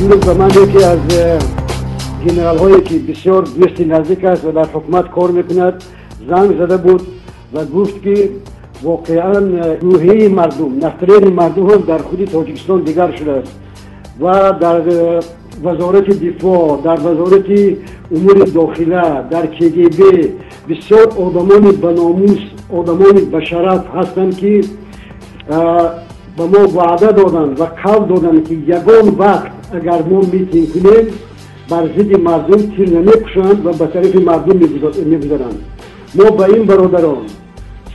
Имрӯз ба ман яке аз генералҳое, ки бисёр дӯсти наздик аст ва дар ҳукумат кор мекунад, занг зада буд ва гуфт, ки воқеан рӯҳияи мардум, настроение мардум ҳам дар худи Тоҷикистон дигар шудааст ва дар Вазорати дифоъ, дар Вазорати умури дохила, дар КГБ бисёр одамони баномус, одамони башараф ҳастанд, ки ба мо ваъда доданд ва қавл доданд, ки ягон вақт агар мо митинг кунем, бар зидди мардум тир намекушанд ва ба тарафи мардум мегузаранд. Мо ба ин бародарон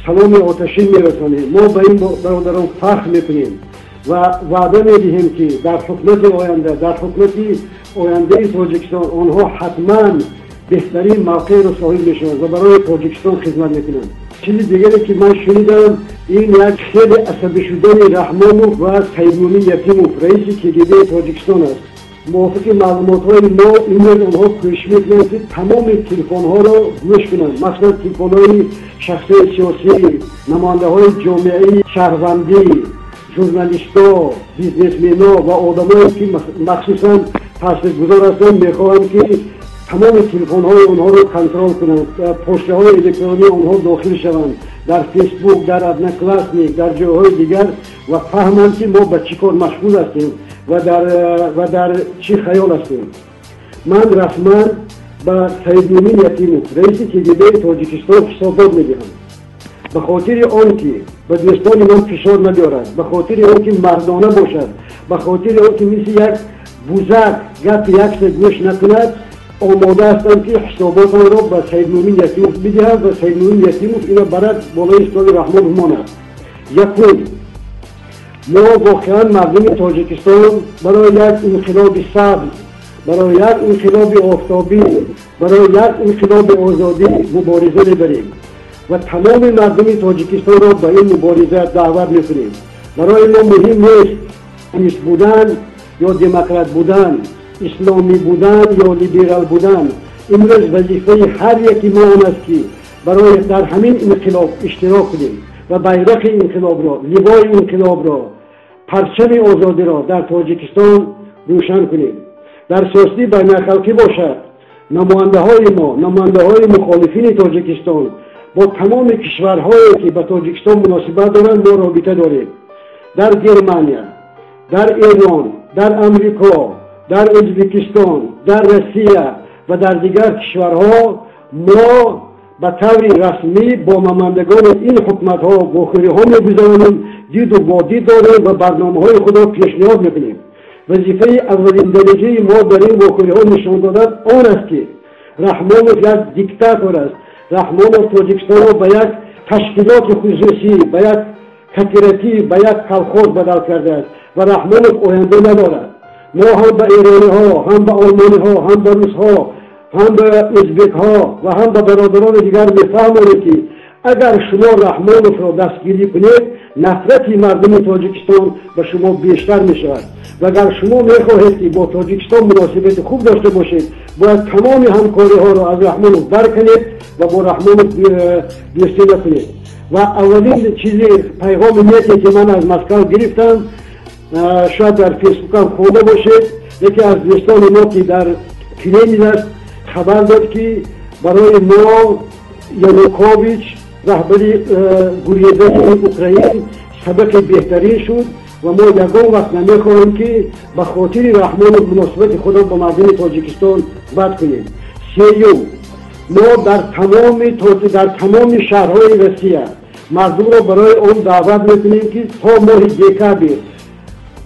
саломи оташин мерасонем, мо ба ин бародарон фахр мекунем ва ваъда медиҳем, ки дар ҳукумати оянда, дар ҳукумати ояндаи Тоҷикистон онҳо ҳатман беҳтарин мавқеъро соҳиб мешаванд ва барои Тоҷикистон хизмат мекунанд. Чизи дигаре, ки ман шунидам, ин як хеле асабӣ шудани Раҳмонов ва Саидмумин Ятимов, раиси КГБ Тоҷикистон аст. Мувофиқи маълумотҳои мо, имрӯз онҳо кӯшиш мекунанд, ки тамоми телефонҳоро гӯш кунанд, махсусан телефонҳои шахсияи сиёсӣ, намояндаҳои ҷомеаи шаҳрвандӣ, журналистҳо, бизнесмено ва одамое, ки махсусан таъсиргузор ҳастанд. Мехоҳанд, ки тамоми телефонҳои онҳоро контрол кунанд, почтаҳои электронии онҳо дохил шаванд, дар Фейсбук, дар Одноклассник, дар ҷойҳои дигар, ва фаҳманд, ки мо ба чӣ кор машғул ҳастем ва дар чӣ хаёл ҳастем. Ман расман ба Саидмумин Ятимов, раиси КГБ Тоҷикистон, ҳисобот медиҳам: ба хотири он ки ба дӯстони ман фишор набиёрад, ба хотири он ки мардона бошад, ба хотири он ки мисли як бузак гапи яксе гӯш накунад, омода ҳастам, ки ҳисоботамро ба Саидмумин Ятимов бидиҳам ва Саидмумин Ятимов ина барад, болои столи Раҳмонов монад. Якум, мо воқеан, мардуми Тоҷикистон, барои як инқилоби сабз, барои як инқилоби офтобӣ, барои як инқилоби озодӣ мубориза мебарем ва тамоми мардуми Тоҷикистонро ба ин мубориза даъват мекунем. Барои мо муҳим нест коммунист будан ё демократ будан, исломӣ будан ё либерал будан. Имрӯз вазифаи ҳар яки мо он аст, ки барои дар ҳамин инқилоб иштирок кунем ва байрақи инқилобро, ливои инқилобро, парчами озодиро дар Тоҷикистон рӯшан кунем. Дар сиёсати байналхалқӣ бошад, намояндаҳои мо, намояндаҳои мухолифини Тоҷикистон, бо тамоми кишварҳое, ки ба Тоҷикистон муносибат доранд, мо робита дорем: дар Германия, дар Эрон, дар Амрико, дар Ӯзбекистон, дар Россия ва дар дигар кишварҳо. Мо ба таври расмӣ бо намояндагони ин ҳукуматҳо вохӯриҳо мегузаронем, диду водид дорем ва барномаҳои худро пешниҳод мекунем. Вазифаи аввалиндараҷаи мо дар ин вохӯриҳо нишон додан он аст, ки Раҳмонов як диктатор аст, Раҳмонов Тоҷикистонро ба як ташкилоти хусусӣ, ба як кооператив, ба як колхоз бадал кардааст ва Раҳмонов оянда надорад. Мо ҳам ба эрониҳо, ҳам ба олмониҳо, ҳам ба русҳо, ҳам ба ӯзбекҳо ва ҳам ба бародарони дигар мефаҳмонем, ки агар шумо Раҳмоновро дастгирӣ кунед, нафрати мардуми Тоҷикистон ба шумо бештар мешавад ва агар шумо мехоҳед, ки бо Тоҷикистон муносибати хуб дошта бошед, бояд тамоми ҳамкориҳоро аз Раҳмонов барканед ва бо Раҳмонов дӯстӣ накунед. Ва аввалин чизи, пайғоми нете, ки ман аз Москав гирифтам, шояд дар Фейсбукам хонда бошед, яке аз дӯстони мо, ки дар Кремл аст, хабар дод, ки барои мо Янукович, раҳбари гурезаи Украин, сабақи беҳтарин шуд ва мо ягон вақт намехоҳем, ки ба хотири Раҳмонов муносибати худро ба мардуми Тоҷикистон бад кунем. Сеюм, мо дар тамоми шаҳрҳои Россия мардумро барои он даъват мекунем, ки то моҳи декабр,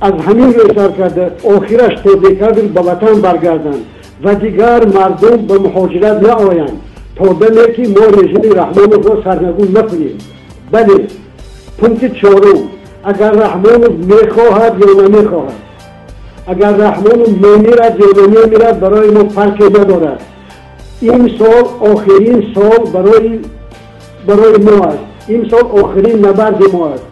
аз ҳамин рӯз сар карда охираш то декабр, ба ватан баргарданд ва дигар мардум ба муҳоҷират наоянд, то даме ки мо режими Раҳмоновро сарнагун накунем. Бале, пункти чорум: агар Раҳмонов мехоҳад ё намехоҳад, агар Раҳмонов мемирад ё намемирад, барои мо фарқе надорад. Ин сол охирин сол барои мо аст, ин сол охирин набарди мо аст,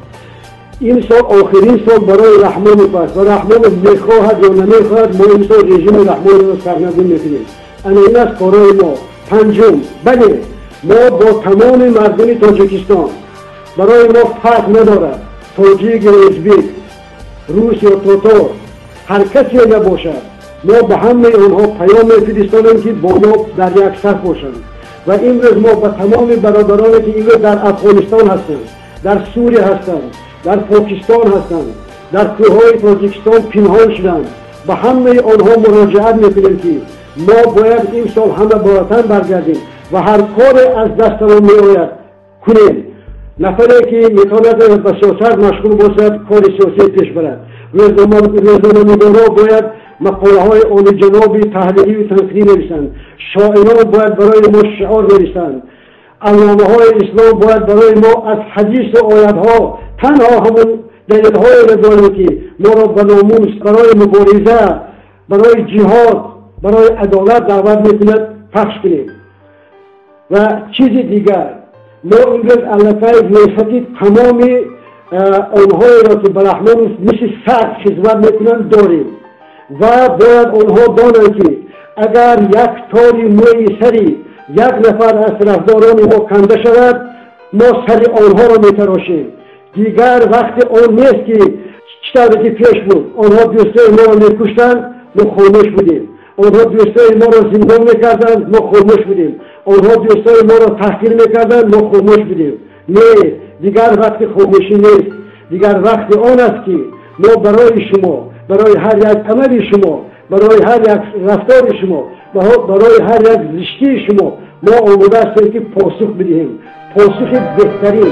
ин сол охирин сол барои Раҳмонов аст ва Раҳмонов мехоҳад ё намехоҳад, мо ин сол режими Раҳмоновро сарнагун мекунем. Ана ин аст корои мо. Панҷум, бале, мо бо тамоми мардуми Тоҷикистон, барои мо фарқ надорад тоҷик ё ӯзбек, рус ё тотор, ҳар касе набошад. Мо ба ҳамаи онҳо паём мефиристонем, ки бо мо дар як саф бошанд. Ва имрӯз мо ба тамоми бародароне, ки имрӯз дар Афғонистон ҳастанд, дар Сурия ҳастанд, дар Покистон ҳастанд, дар кӯҳҳои Тоҷикистон пинҳон шуданд, ба ҳамаи онҳо муроҷиат мекунем, ки мо бояд имсол ҳама ба ватан баргардем ва ҳар коре аз дастамон меояд кунем. Нафаре ки метавонад ба сиёсат машғул бошад, кори сиёсӣ пеш барад. Рӯзноманигорҳо бояд мақолаҳои олиҷаноби таҳлилию танқидӣ нависанд. Шоирон бояд барои мо шиор нависанд. Алломаҳои ислом бояд барои мо аз ҳадису оятҳо танҳо ҳамон далелҳоеро дорем, ки моро ба номус, барои мубориза, барои ҷиҳод, барои адолат даъват мекунад, пахш кунем. Ва чизи дигар, мо имрӯз аллакай рӯйхати тамоми онҳоеро, ки ба Раҳмон мисли саг хизмат мекунанд, дорем ва бояд онҳо донанд, ки агар як тори мӯи сари як нафар аз тарафдорони мо канда шавад, мо сари онҳоро метарошем. Дигар вақти он нест, ки чӣ тавре ки пеш буд, онҳо дӯстои моро мекуштанд, мо хомӯш будем. Онҳо дӯстои моро зиндон мекарданд, мо хомӯш будем. Онҳо дӯстои моро таҳқир мекарданд, мо хомӯш будем. Не, дигар вақти хомӯшӣ нест. Дигар вақти он аст, ки мо барои шумо, барои ҳар як амали шумо, барои ҳар як рафтори шумо, барои ҳар як зиштии шумо мо омода ҳастем, ки посух бидиҳем, посухи беҳтарин.